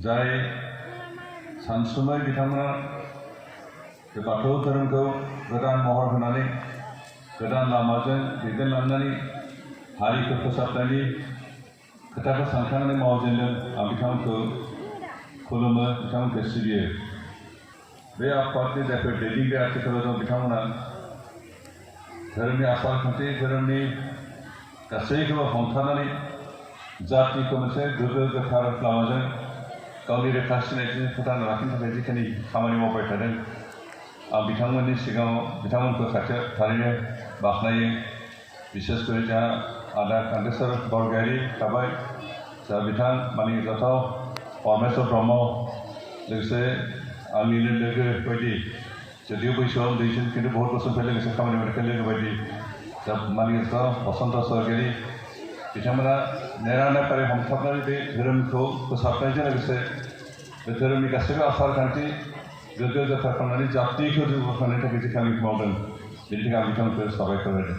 जाय सानसुमै बिथांमोना बे बाथौ धोरोमखौ गोदान महर होनानै गोदान लामाजों दैदेनलांनानै हारिखौ फोसाबनायनि खोथाखौ सानखांनानै मावजेनदों आं बिथांमोनखौ खुलुमो बिथांमोनखौ सिबियो बे आफादनि जायफोर दैदेनगिरि आथिखालाव दं बिथांमोना धोरोमनि आसार खान्थि धोरोमनि गासैखौबो हमथानानै जातिखौ मोनसे गोग्गो गोथार लामाजों गावनि रोखा सिनायथि फोथांना लाखिनो थाखाय जिखिनि खामानि मावबाय थादों आं बिथांमोननि सिगाङाव बिथांमोनखौ खाथियाव थारैनो बाख्नायो बिसेसकरि जोंहा आदा कान्तेस्वर बरगयारी थाबाय जोंहा बिथां मानिजाथाव परमेश्वर ब्रह्म लोगोसे आंनिनो लोगो बायदि जदिव बैसोआव उन्दैसिन खिन्थु बहुत बोसोरनिफ्राय लोगोसे खामानि मावनायखाय लोगो बायदि जोंहा मानिजाथाव बसन्त स्वरगियारी बिथांमोना नेरानेपारि हमथाबनानै बे धोरोमखौ फोसाबनायजों लोगोसे बे धोरोमनि गासैबो आसार खान्थि गोग्गो गोथार खालामनानै जातिखौ जौगाखांनायनि थाखाय जे खामानिखौ मावदों बेनि थाखाय आं बिथांमोनखौ साबायखर होदों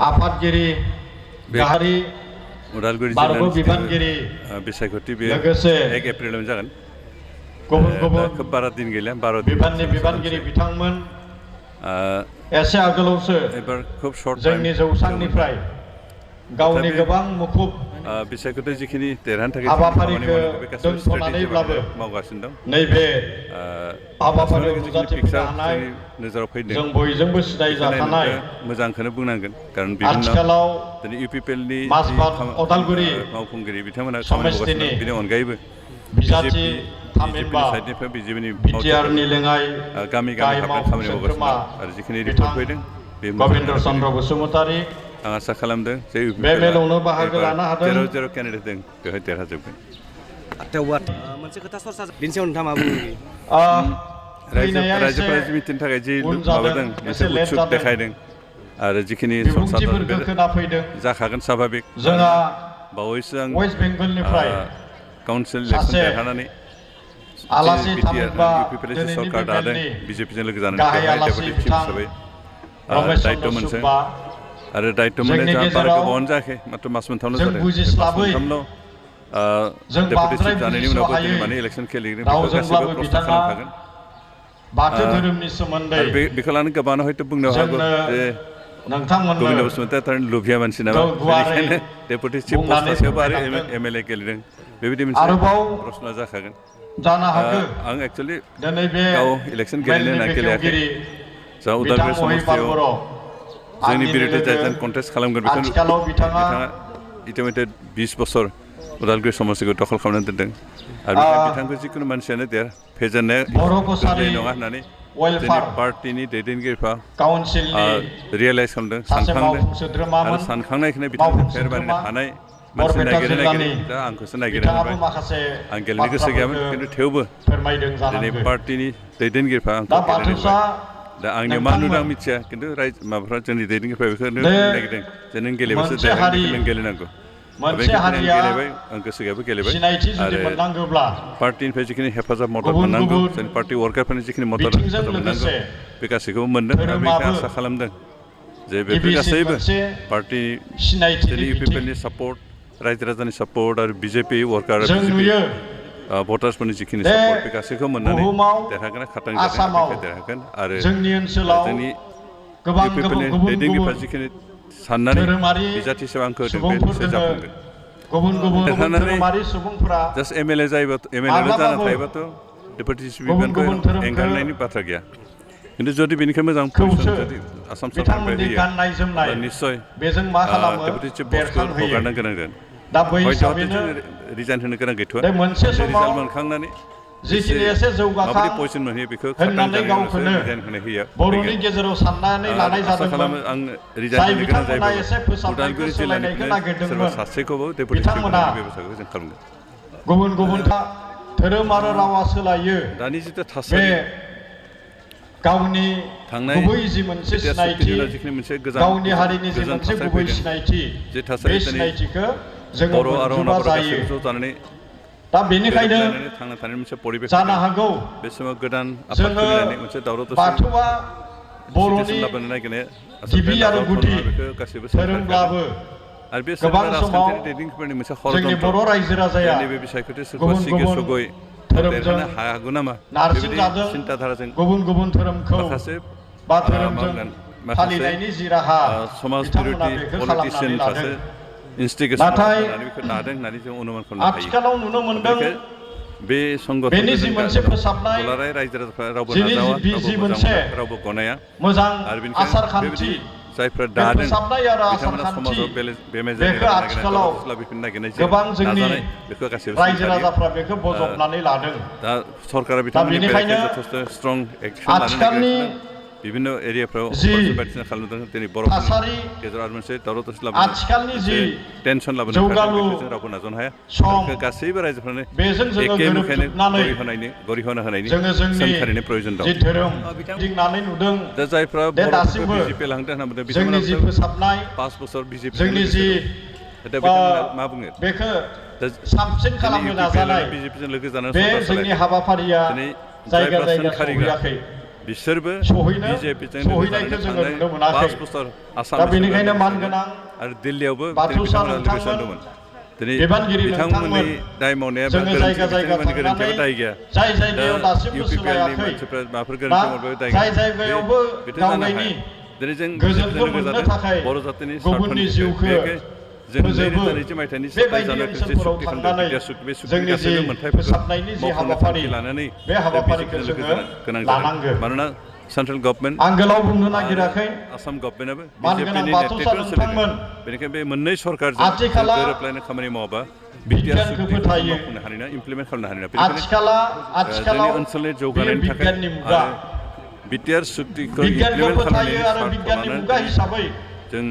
आफादगिरि गाहारि बारग' बिबानगिरि बिसायख'थि बे लोगोसे 1 एप्रिलावनो जागोन गुबुन गुबुन खोब बारा दिन गैला 12 बिबाननि बिबानगिरि बिथांमोन एसे आगोलावसो एबार खूब शर्ट जोंनि जौसांनिफ्राय गावनि गोबां मुखुब बिसायख'थि जिखिनि देरहानो थाखाय हाबाफारिखौ दोनथ'नानैब्लाबो मावगासिनो दं नैबे हाबाफारियाव नुजाथिफैनो हानाय नोजोराव फैदों जों बयजोंबो सिनायजाखानाय मोजांखौनो बुंनांगोन कारण आथिखालाव दिनै इउपिपिएलनि अदालगुरि मावफुंगिरि बिथांमोना खामानि मावगासिनो दं बेनि अनगायैबो बिजाथि थामहिनबा साइडनिफ्राय बिजेपिनि बिटिआरनि लेङाइ गामि गामि हाबनानै खामानि मावगासिनो दं आरो जिखिनि रिपर्ट फैदों बे गबिन्द चन्द्र बसुमतारी आं आसा खालामदों जे बे मेलावनो बाहागो लानो हादों जेराव जेराव केन्डिडेट दं बेवहाय देरहाजोबगोन मोनसे खोथा सरसा बेनि सायाव नोंथाङा मा बुङो रायजोफोरा मिथिनो थाखाय जि माबादों मोनसे उत्सुक देखायदों आरो जिखिनि जाखागोन स्वाभाबिक जोंहा बावैसो आं वेस्ट बेंगलनिफ्राय काउन्सिल इलेक्सन देरहानानै आलासि थामहिनबा इउपिपिएल सरकार दादों बिजेपिजों लोगो जानानै डेपुटि चिफ हिसाबै दायित्व मोनसे आरो दायित्व मोननाय जोंहा बारा गोबावानो जायाखै मात्र मास मोनथामल' जादों मोनथामल' डेपुटि चिफ जानायनि उनावबो दिनै माने इलेक्सन खेलेगिरि बेखौ गासैबो प्रस्ताब खालामखागोन बाथौ धोरोमनि सोमोन्दै बेखौ लानानै गोबाङानो हयथ' बुंनो हागौ जे गबिन्द बसुमतारी थारैनो लुभिया मानसि नामा बेनिखायनो डेपुटि चिफ पस्टआवबो आरो एमएलए गेलेदों बेबायदि मोनसे प्रश्न जाखागोन जानो हागौ आं एक्चुअलि दिनै बे गाव इलेक्सन गेलेनो होनना गेलेयाखै जा उदालगुरि समस्तियाव जोंनि बिरुद्धे जाय कन्टेस्ट खालामगोन बेखौ बिथाङा इतिमध्य 20 बोसोर उदालगुरि समस्तिखौ दखल खालामनानै दोनदों आरो बिथांखौ जिखुनु मानसियानो फेजेननाया गोरलै नङा होननानै जोंनि पार्टिनि दैदेनगिरिफ्रा रियेलाइज खालामदों सानखांदों आरो सानखांनायखौनो बिथांखौ फेर बानायनो हानाय मानसि नागिरो दा आंखौसो नागिरनो मोनबाय आं गेलेनो गोसो गैयामोन खिन्थु थेवबो दिनै पार्टिनि दैदेनगिरिफ्रा आंखौ गेलेनो दा आंनियाव मा नुदों आं मिथिया खिन्थु माबाफ्रा जोंनि दैदेनगिरिफ्रा बेखौनो नागिरदों जे नों गेलेबासो देरहागोन नों गेलेनांगौ गेलेबाय आं गोसो गैयाबो गेलेबाय आरो पार्टिनिफ्राय जिखिनि हेफाजाब मदद मोननांगौ जोंनि पार्टि वार्कारफोरनि जिखिनि मदद मोननांगौ बे गासैखौबो मोनदों आरो बेखौ आसा खालामदों जे बेफोर गासैबो पार्टि जोंनि इउपिपिएलनि सापर्ट रायजो राजानि सापर्ट आरो बिजेपि वार्कार जों नुयो भटार्सफोरनि जिखिनि बे सापर्ट बे गासैखौ मोननानै बुहुमाव देरहागोन खारदां आसामाव देरहागोन आरो जोंनि ओनसोलाव जोंनि गोबां इउपिपिएलनि गुबुन दैदेनगिरिफ्रा गुबुन जिखिनि साननानै धोरोमारि बिजाथि सेवा आंखौ होदों बे सुबुंफोर निश्चय दोङो जाफुंगोन गुबुन गुबुन देरहानानै धोरोमारि सुबुंफोरा जास्ट एमएलए जायोबा एमएलए जाना माब्लाबाबो थायोबाथ' डेपुटेसि गुबुन बिबानखौ गुबुन धोरोमखौ एंगारनायनि बाथ्रा गैया खिन्थु जुदि बेनिखाय मोजां पजिसन खौसो जुदि आसाम सरकारनिफ्राय बिथांमोननि होयो गाननाय जोमनाय अब्ला निश्चय बेजों मा खालामो डेपुटेसि पस्टखौ बेरखांहोयो हगारनो गोनां जागोन दा बै हयथ' हिसाबैनो रिजाइन होनो गोनां गैथ'आ बे मोनसे समाव रिजाल्ट मोनखांनानै जिखिनि एसे जौगाखां माबायदि पजिसन मोनहैयो बेखौ होननानै गावखौनो रिजाइन होनाय होयो बर'नि गेजेराव साननानै लानाय आसा जादोंमोन खालामो आं रिजाइन जाय होनो गोनां बिथांमोना एसे जायोब्ला फोसाबनायखौ उदालगुरि सोलायनायखौ जिल्लानिफ्राय सोरबा नागिरदोंमोन सासेखौबो डेपुटेसि बिथांमोना होनायनि बेबस्थाखौ जों खालामगोन गुबुन गुबुन धोरोम आरो रावा सोलायो दानि जिथु बे थासारि गावनि थांनाय गुबै जि मोनसे सिनायथि जिखिनि मोनसे गोजान गावनि हारिनि जि गोजान मोनसे थासारि गुबै फैदों सिनायथि जे बे थासारि सिनायथिखौ जोङो बर' आरो मोनजोबा अनाबर जायो गासैबो ज' जानानै दा बेनिखायनो गोरोबलायनानै थांना थानायनि मोनसे परिबेस जानो हागौ बे समाव गोदान आफाद जोङो खुलिनानै मोनसे दावराव दावसि बाथौआ बर'नि लाबोनो नागिरनाय गिबि आरो गुदि बेखौ गासैबो धोरोमब्लाबो आरो बे गोबां सोरखारा समाव राजखान्थियारि दैदेनगिरिफोरनि मोनसे जोंनि बर' रायजो राजाया नैबे बिसायख'थि सोरबा गुबुन सिगे गुबुन सगय धोरोमजों देरहानो हागौ नामा नारसिनजादों बेबायदि सिन्ताधाराजों गुबुन गुबुन धोरोमखौ माखासे बा धोरोमजों फालिनायनि जि राहा समाज बिथांमोना बिरोधी बेखौ पलिटिसियान खालामनानै सासे लादों इन्स्टिगेसन नाथाय खालामनानै बेखौ नादों होननानै जों अनुमान खालामनो हायो आथिखालाव नुनो मोनदों बे संगठन बेनि जि मोनसे फोसाबनाय दुलाराय रायजो राजाफ्रा रावबो जिनि नाजावा जि रावबो मोनसे मोजां मोना रावबो गनाया मोजां आरो बेनिखायनो आसार खान्थि बेबायदि जायफ्रा बे दादों फोसाबनाय आरो आसार बिथांमोना खान्थि समाजाव बेमेजाय बेखौ आथिखालाव नागिरनाय गोबां जोंनि नाजानाय बेखौ गासैबो रायजो सोंखारियो। राजाफ्रा बेखौ बजबनानै लादों दा सरकारा बिथांमोननि बेनिखायनो बेरेखायै जथेस्थ स्ट्रं एक्सन लानो आथिखालनि नागिरगासिनो বিভিন্ন एरियाफ्राव जि बायदिसिना खालामदों दिनै थासारि बर'फोरनि गेजेराव आरो मोनसे दावराव दावसि लाबोनो आथिखालनि जि टेनसन लाबोनो जौगालु बेखौ जों रावबो नाजावनो हाया सम बेखौ गासैबो रायजोफ्रानो बेजों जोङो एखे मुखायनो गोरोबजोबनानै गरिहना होनायनि जोङो जोंनि सोंखारिनो प्रयोजन दं जि धोरोम दिंनानै नुदों दा जायफ्रा दे बर'फोरखौ दासिमबो बिजेपि लांदों होनना बुंदों जोंनि जि फोसाबनाय 5 बोसोर बिजेपि जोंनि जि दा बिथांमोना मा बुङो बेखौ दा साबसिन खालामनो नाजानाय बिजेपिजों लोगो जानानै बे सरकार जोंनि सालायदों हाबाफारिया दिनै जायगा जायफ्रा जायगा सोंखारिग्रा सहैयाखै बिसोरबो सहैनो बिजेपिजों सहैनायखौ जोङो नुनो मोनाखै 5 बोसोर आसाम दा बेनिखायनो मानगोनां आरो दिल्लीयावबो बाथौसा बिथांमोना लोगो नोंथांमोन सानदोंमोन दिनै बिबानगिरि बिथांमोननि नोंथांमोन दाय मावनाया जोङो जायगा जायगा थांनानै दाय गैया जाय जायगायाव दासिमबो इउपिपिएलनि सोलायाखै मानसिफ्रा माबाफोर बा गोरोन्थि मावबाय दाय जाय जायगायावबो गावनायनि दिनै जों गोजोनखौ लोगो मोननो जादों थाखाय बर' जातिनि गुबुननि जिउखौ जों फोजोबो 2020 मायथाइनि बेबायदि जानाय ओनसोलफोराव थांनानै जोंनि जि फोसाबनायनि जि हाबाफारि लानानै बे हाबाफारिखौ जोङो लानांगौ मानोना सेन्ट्रेल गभर्नमेन्ट आं गोलाव बुंनो नागिराखै आसाम गभर्नमेन्टआबो मानगोनां बिजेपिनि बाथौसा नेतृत्वआव सोलिदों नोंथांमोन बेनिखायनो बे मोननै सरकारजों आथिखाला गोरोबलायनाय खामानि मावाबा बिगियानखौ फोथायो मावफुंनो हानाय नङा इमप्लिमेन्ट खालामनो हानाय नङा आथिखालाव जोंनि ओनसोलनि जौगानायनि थाखाय बिगियाननि मुगा बिटिआर सुक्तिखौ बिगियानखौ इमप्लिमेन्ट फोथायो आरो खालामनायनि बिगियाननि मुगा हिसाबै जों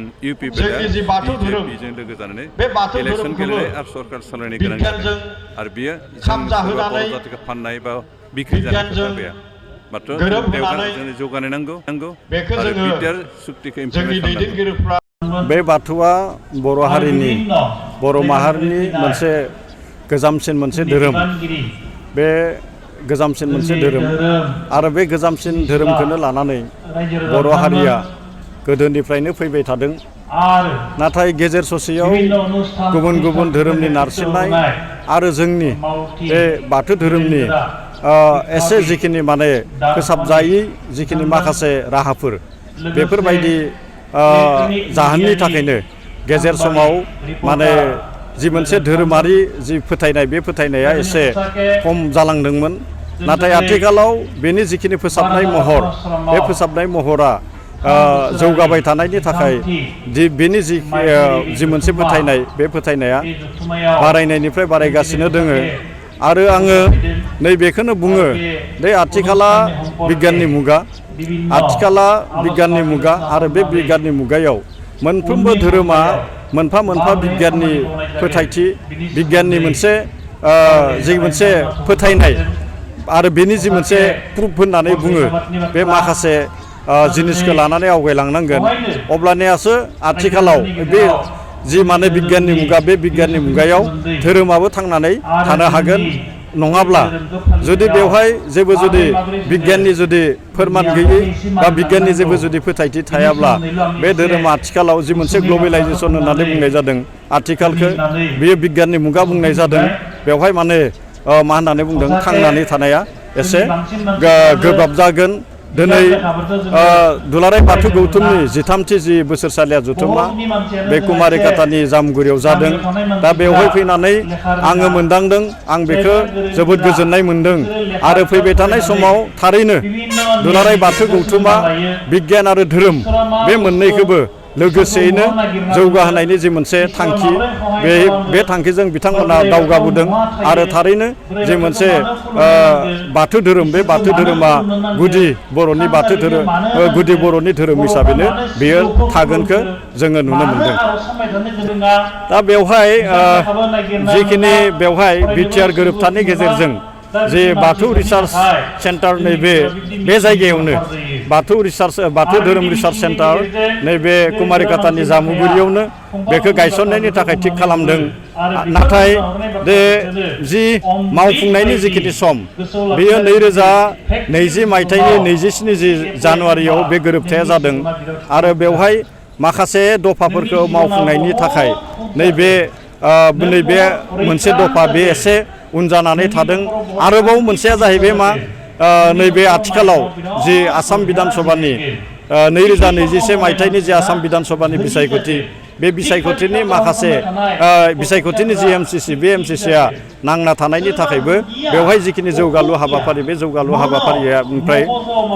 जोंनि जि बाथौ धोरोम बिजेपिजों लोगो जानानै बे बाथौ इलेक्सन धोरोमखौबो गेलेनाय आरो सरकार सालायनो गोनां बिगियानजों जादों आरो बियो खाम जाहोनानै बर' जातिखौ फाननाय बा बिक्रि जानाय खोथा गैया मात्र गोरोबहोनानै जोंनो जौगानाय नांगौ बेखौ आरो जोङो बिटिआर सुक्तिखौ जोंनि इमप्लिमेन्ट खालामनांगौ दैदेनगिरिफ्रा बे बाथौआ बर' हारिनि बर' माहारिनि मोनसे गोजामसिन मोनसे धोरोम बे गोजामसिन मोनसे धोरोम आरो बे गोजामसिन धोरोमखौनो लानानै बर' हारिया गोदोनिफ्रायनो फैबाय थादों नाथाय गेजेर ससेयाव गुबुन गुबुन धोरोमनि नारसिननाय आरो जोंनि बे बाथौ धोरोमनि एसे जिखिनि माने फोसाबजायै जिखिनि माखासे राहाफोर बेफोरबायदि जाहोननि थाखायनो गेजेर समाव माने जि मोनसे धोरोमारि जि फोथायनाय बे फोथायनाया एसे खम जालांदोंमोन नाथाय आथिखालाव बेनि जिखिनि फोसाबनाय महर बे फोसाबनाय महरा जौगाबाय थानायनि थाखाय बेनि जि मोनसे फोथायनाय बे फोथायनाया बारायनायनिफ्राय बारायगासिनो दोङो आरो आङो नैबेखौनो बुङो दे आथिखाला बिगियाननि मुगा आरो बे बिगियाननि मुगायाव मोनफ्रोमबो धोरोमा मोनफा मोनफा बिगियाननि फोथायथि बिगियाननि मोनसे जि मोनसे फोथायनाय आरो बेनि जि मोनसे प्रुफ होननानै बुङो बे माखासे जिनिसखौ लानानै आवगायलांनांगोन अब्लानियासो आथिखालाव बे जि माने बिगियाननि मुगा बे बिगियाननि मुगायाव धोरोमाबो थांनानै थानो हागोन नङाब्ला जुदि बेवहाय जेबो जुदि बिगियाननि जुदि फोरमान गैयै बा बिगियाननि जेबो जुदि फोथायथि थायाब्ला बे धोरोमा आथिखालाव जि मोनसे ग्लबेलाइजेसन होननानै बुंनाय जादों आथिखालखौ बेयो बिगियाननि मुगा बुंनाय जादों बेवहाय माने मा होननानै बुंदों थांनानै थानाया एसे गोब्राब जागोन दिनै दुलाराय बाथौ गौथुमनि 13थि जि बोसोरसालिया जथुम्मा बे कुमारी काटानि जामगुरियाव जादों दा बेवहाय फैनानै आङो मोनदांदों आं बेखौ जोबोद गोजोननाय मोनदों आरो फैबाय थानाय समाव थारैनो दुलाराय बाथौ गौथुमा बिगियान आरो धोरोम बे मोननैखौबो लोगोसेयैनो जौगाहोनायनि जि मोनसे थांखि बे थांखिजों बिथांमोना दावगाबोदों आरो थारैनो जि मोनसे बाथौ धोरोम बे बाथौ धोरोमा गुदि बर'नि बाथौ धोरोम गुदि बर'नि धोरोम हिसाबैनो बेयो थागोनखौ जोङो नुनो मोनदों दा बेवहाय जिखिनि बेवहाय बिटिआर गोरोबथानि गेजेरजों जे बाथौ रिसार्च सेन्टार नैबे जायगायावनो बाथौ धोरोम रिसार्च सेन्टार नैबे कुमारी काटानि जामुगुरियावनो बेखौ गायसननायनि थाखाय थिग खालामदों नाथाय बे जि मावफुंनायनि जिखिनि सम बेयो 2020 मायथाइनि 27 जानुवारियाव बे गोरोबथाया जादों आरो बेवहाय माखासे दफाफोरखौ मावफुंनायनि थाखाय नैबे मोनसे दफा बे एसे उन जानानै थादों आरोबाव मोनसेया जाहैबाय मा नैबे आथिखालाव जि आसाम बिधान सभानि 2021 मायथाइनि जि आसाम बिधान सभानि बिसायख'थि बे बिसायख'थिनि माखासे बिसायख'थिनि जि एमसिसि बे एमसिसिआ नांना थानायनि थाखायबो बेवहाय जिखिनि जौगालु हाबाफारि बे जौगालु हाबाफारिनिफ्राय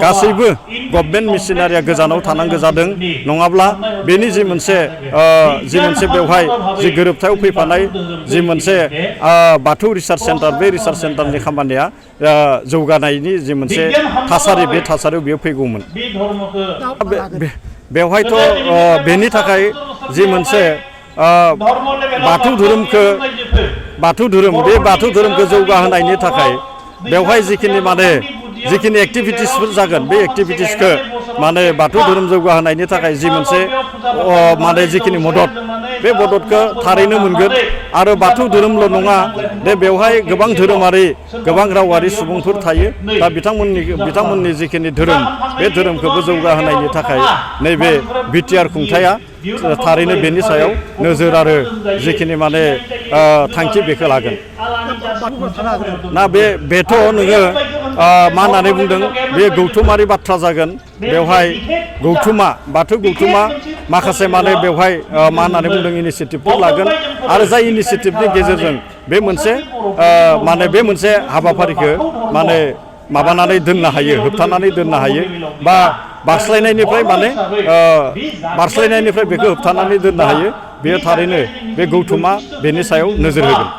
गासैबो गभर्नमेन्ट मिशनारिया गोजानाव थानांगौ जादों नङाब्ला बेनि जि मोनसे बेवहाय जि गोरोबथायाव फैफानाय जि मोनसे बाथौ रिसार्च सेन्टार बे रिसार्च सेन्टारनि खामानिया जौगानायनि जि मोनसे थासारि बे थासारियाव बेयो फैगौमोन बेवहायथ' बेनि थाखाय जि मोनसे बाथौ धोरोमखौ जौगाहोनायनि थाखाय बेवहाय जिखिनि एक्टिभिटिसफोर जागोन बे एक्टिभिटिसखौ माने बाथौ धोरोम जौगाहोनायनि थाखाय जि मोनसे जिखिनि मदद बे मददखौ थारैनो मोनगोन आरो बाथौ धोरोमल' नङा दे बेवहाय गोबां धोरोमारि गोबां रावारि सुबुंफोर थायो दा बिथांमोननि जिखिनि धोरोम बे धोरोमखौबो जौगाहोनायनि थाखाय नैबे बिटिआर खुंथाया थारैनो बेनि सायाव नोजोर आरो जिखिनि थांखि बेखौ लागोन ना बेथ' नोङो मा होननानै बुंदों बे गौथुमारि बाथ्रा जागोन बेवहाय बाथौ गौथुमा माखासे बेवहाय मा होननानै बुंदों इनिसियेटिभफोर लागोन आरो जाय इनिसियेटिभनि गेजेरजों बे मोनसे हाबाफारिखौ माबानानै दोननो हायो होबथानानै दोननो हायो बा बारस्लायनायनिफ्राय बेखौ होबथानानै दोननो हायो बेयो थारैनो बे गौथुमा बेनि सायाव नोजोर होगोन